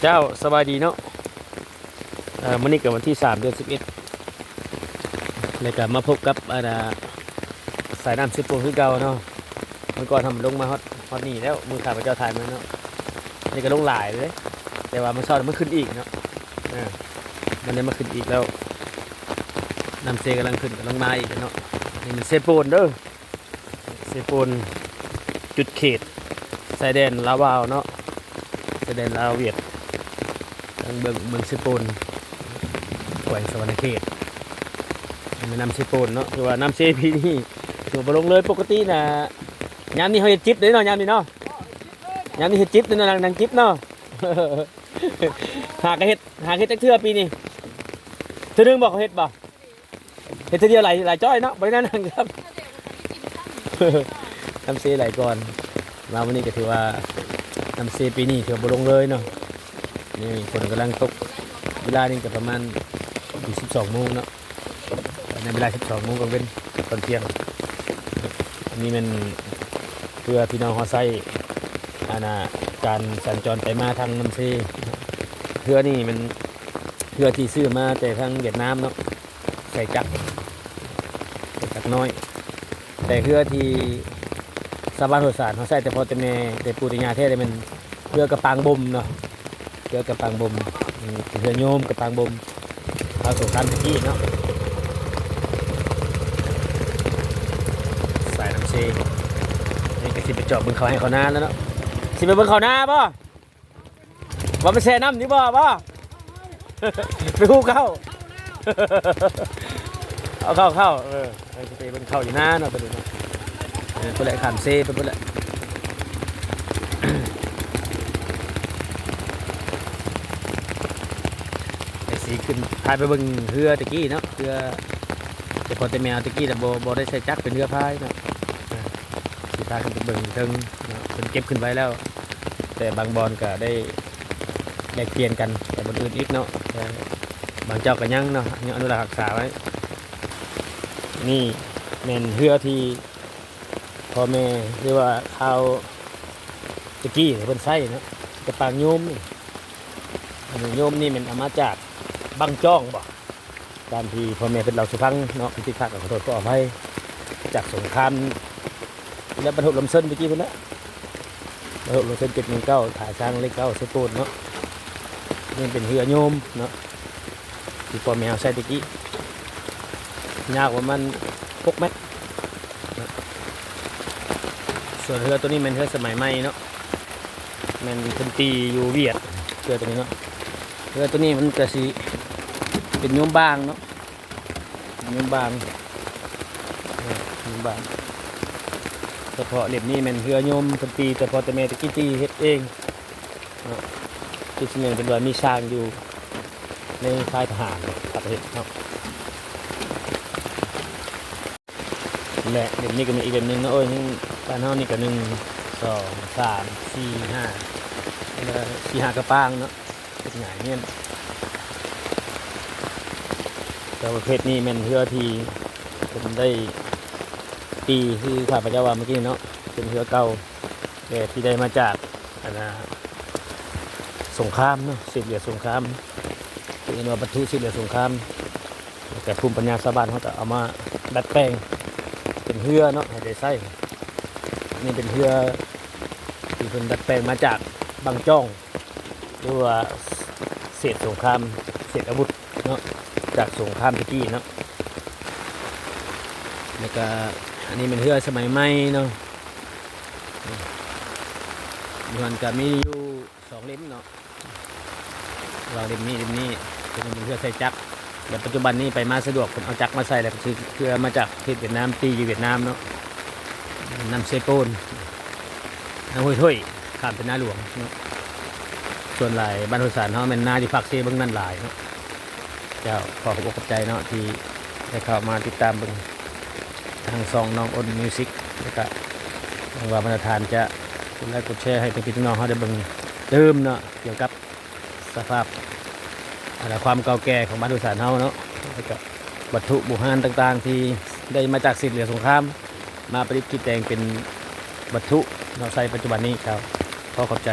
ເຈົ້າ ສະບາຍດີເນາະ. ເອີ ມື້ນີ້ກໍວັນທີສາມ ເດືອນສິບເອັດ ແລ້ວກໍມາພົບກັບ ອັນນ່າ ສາຍນ້ຳເຊໂປນຄືເກົ່າເນາະ. ມື້ກ່ອນເຮົາລົງມາຮອດ ຮອດນີ້ແລ້ວ ມື້ຂ້າພະເຈົ້າຖ່າຍມາເນາະ. ນີ້ກໍລົງຫຼາຍເລີຍ ແຕ່ວ່າມື້ເຊົ້າມັນຂຶ້ນອີກເນາະ. ເອີ ມັນໄດ້ມາຂຶ້ນອີກແລ້ວ ນ້ຳເຊກຳລັງຂຶ້ນ ກຳລັງມາອີກເນາະ. ນີ້ມັນເຊໂປນເດີ. ເຊໂປນ ຈຸດເຂດຊາຍແດນລາວຫວາວເນາະ, ຊາຍແດນລາວຫວຽດ ທາງເບື້ອງ ເມືອງເຊໂປນ ແຂວງສະຫວັນນະເຂດ. ແມ່ນ້ຳເຊໂປນເນາະ ຖືວ່ານ້ຳເຊປີນີ້ຖືວ່າບໍ່ລົງເລີຍ. ປົກກະຕິນະ ຍາມນີ້ເຮົາເຮັດຈິບເດ້ເນາະ ຍາມນີ້ເນາະ, ຍາມນີ້ເຮັດຈິບເດ້ເນາະ ນັ່ງ ນັ່ງຈິບເນາະ. ຫາກະເຮັດ ຫາກະເຮັດຈັກເທື່ອປີນີ້ ເທື່ອໜຶ່ງບໍ່ ເຂົາເຮັດບໍ່? ເຮັດເທື່ອດຽວຫຼາຍ ຫຼາຍຈ້ອຍເນາະ ບໍ່ໄດ້ນັ່ງ ນັ່ງຊ້ຳ. ນ້ຳເຊໄຫຼກ່ອນ ມາມື້ນີ້ກໍຖືວ່ານ້ຳເຊປີນີ້ຖືວ່າບໍ່ລົງເລີຍເນາະ. ນີ້ຝົນກຳລັງຕົກ ເວລານີ້ກໍປະມານສິບສອງໂມງເນາະ, ໃນເວລາສິບສອງໂມງກາງເວັນ ຕອນທ່ຽງ. ອັນນີ້ແມ່ນເພື່ອພີ່ນ້ອງເຮົາໃຊ້ ອັນນ່າ ການສັນຈອນໄປມາທາງນ້ຳເຊ. ເຮືອນີ້ແມ່ນເຮືອທີ່ຊື້ມາແຕ່ທາງຫວຽດນາມເນາະ. ໃສ່ຈັກ ໃສ່ຈັກນ້ອຍ. ແຕ່ເຮືອທີ່ຊາວບ້ານຫົວສານເຮົາໃຊ້ແຕ່ພໍ່ແຕ່ແມ່ ແຕ່ປູ່ແຕ່ຍ່າແທ້ເລີຍ ແມ່ນເຮືອກະປາງບົມເນາະ, ເຮືອກະປາງບົມ. ນີ້ເຮືອໂຍມກະປາງບົມ ຄາວສົງຄາມແຕ່ກີ້ເນາະ. ສາຍນ້ຳເຊ ນີ້ກໍຊິໄປຈອບເບິ່ງເຂົ້າໄຮ່ເຂົ້ານາແລ້ວເນາະ. ຊິໄປເບິ່ງເຂົ້ານາບໍ່? ວ່າມັນແຊ່ນ້ຳຢູ່ບໍ່ ບໍ່? ໄປຮູ້ເຂົ້າ ເອົາເຂົ້າ ເຂົ້າ ເອີ ໄປເບິ່ງເຂົ້າຢູ່ນາເນາະ ຕອນນີ້ເນາະ. ເອີ ພຸ້ນແຫຼະ ຂ້າມເຊໄປພຸ້ນແຫຼະ. ໄປຊິຂຶ້ນ ພາໄປເບິ່ງເຮືອແຕ່ກີ້ເນາະ, ເຮືອແຕ່ພໍ່ແຕ່ແມ່ແຕ່ກີ້ນະ ບໍ່ ບໍ່ໄດ້ໃຊ້ຈັກ ເປັນເຮືອພາຍເນາະ. ຊິພາຂຶ້ນໄປເບິ່ງເທິງເນາະ, ເພິ່ນເກັບຂຶ້ນໄວ້ແລ້ວ ແຕ່ບາງບ່ອນກໍໄດ້ແລກປ່ຽນກັນກັບບ່ອນອື່ນອີກເນາະ, ແຕ່ບາງເຈົ້າກໍຍັງເນາະ ຍັງອະນຸລັກຮັກສາໄວ້. ນີ້ແມ່ນເຮືອທີ່ພໍ່ແມ່ ຫຼືວ່າຄາວແຕ່ກີ້ເພິ່ນໃຊ້ເນາະ, ກະປາງໂຍມນີ້. ອັນນີ້ໂຍມນີ້ແມ່ນເອົາມາຈາກບັ້ງຈ້ອງບໍ? ຕາມທີ່ພໍ່ແມ່ເພິ່ນເລົ່າສູ່ຟັງເນາະ, ຜິດພາດກໍຂໍໂທດຂໍອະໄພ. ຈາກສົງຄາມ ແລະ ບັນທຸລົມເຊີນແຕ່ກີ້ພຸ້ນແຫຼະ, ບັນທຸລົມເຊີນເຈັດໜຶ່ງເກົ້າ ທ່າຊ້າງເລກເກົ້າ ເຊໂປນເນາະ. ນີ້ເປັນເຮືອໂຍມເນາະ ທີ່ພໍ່ແມ່ເຮົາໃຊ້ແຕ່ກີ້, ຍາວປະມານຫົກແມັດເນາະ. ສ່ວນເຮືອໂຕນີ້ແມ່ນເຮືອສະໄໝໃໝ່ເນາະ, ແມ່ນເພິ່ນຕີຢູ່ຫວຽດ ເຮືອໂຕນີ້ເນາະ. ເຮືອໂຕນີ້ມັນກະຊິເປັນໂຍມບາງເນາະ, ໂຍມບາງ ໂຍມບາງ. ສະເພາະເຫຼັ້ມນີ້ແມ່ນເຮືອໂຍມ ເພິ່ນຕີແຕ່ພໍ່ແຕ່ແມ່ແຕ່ກີ້ ຕີເຮັດເອງເນາະ. ຄືຊິແມ່ນເພິ່ນວ່າມີຊ່າງຢູ່ໃນຄ້າຍທະຫານ ເຂົາເຮັດເນາະ. ແລະ ເຫຼັ້ມນີ້ກໍມີອີກເຫຼັ້ມໜຶ່ງເນາະ. ໂອ້ຍ ຍັງ ບ້ານເຮົານີ້ກໍ ໜຶ່ງ ສອງ ສາມ ສີ່ ຫ້າ ສີ່ ຫ້າກະປາງເນາະ, ເຮັດງ່າຍແມ່ນ. ແຕ່ປະເພດນີ້ແມ່ນເຮືອທີ່ເພິ່ນໄດ້ຕີ ຄືຂ້າພະເຈົ້າວ່າເມື່ອກີ້ເນາະ, ເປັນເຮືອເກົ່າ ແຕ່ທີ່ໄດ້ມາຈາກ ອັນນ່າ ສົງຄາມເນາະ, ເສດເຫຼືອສົງຄາມ, ເອີ້ນວ່າວັດຖຸເສດເຫຼືອສົງຄາມ. ແຕ່ພູມປັນຍາຊາວບ້ານເຮົາກໍເອົາມາດັດແປງເປັນເຮືອເນາະ ໃຫ້ໄດ້ໃຊ້. ນີ້ເປັນເຮືອທີ່ເພິ່ນດັດແປງມາຈາກບັ້ງຈ້ອງ ຫຼືວ່າເສດສົງຄາມ ເສດອາວຸດເນາະ ຈາກສົງຄາມແຕ່ກີ້ເນາະ. ແລ້ວກະອັນນີ້ແມ່ນເຮືອສະໄໝໃໝ່ເນາະ, ຢູ່ຫັ້ນກະມີຢູ່ ສອງເຫຼັ້ມເນາະ, ລາວເຫຼັ້ມນີ້ ເຫຼັ້ມນີ້ ເປັນເຮືອໃຊ້ຈັກ. ແລະ ປັດຈຸບັນນີ້ໄປມາສະດວກ ເພິ່ນເອົາຈັກມາໃສ່ ແລ້ວກໍຊື້ເຮືອມາຈາກປະເທດຫວຽດນາມ, ຕີຢູ່ຫວຽດນາມເນາະ, ນ້ຳເຊໂປນ ນ້ຳຫ້ວຍຖ້ວຍ ຂ້າມໄປນາຫຼວງເນາະ. ສ່ວນຫຼາຍບ້ານຫ້ວຍສານເຮົາແມ່ນນາຢູ່ປາກເຊເບິ່ງນັ້ນຫຼາຍເນາະ. ເຈົ້າ ຂໍຂອບອົກຂອບໃຈເນາະ ທີ່ໄດ້ເຂົ້າມາຕິດຕາມເບິ່ງທາງຊ່ອງນ້ອງອ້ນມິວສິກ, ແລ້ວກະຫວັງວ່າບັນດາທ່ານຈະກົດໄລກົດແຊໃຫ້ພີ່ໆນ້ອງໆເຮົາໄດ້ເບິ່ງຕື່ມເນາະ ກ່ຽວກັບສະພາບ ອັນນ່າ ຄວາມເກົ່າແກ່ຂອງບ້ານຫ້ວຍສານເຮົາເນາະ, ແລ້ວກະວັດຖຸບູຮານຕ່າງໆ ທີ່ໄດ້ມາຈາກເສດເຫຼືອສົງຄາມ ມາປະດິດຕິດແປງເປັນວັດຖຸເນາະ ໃຊ້ປັດຈຸບັນນີ້. ເຈົ້າ ຂໍຂອບໃຈ.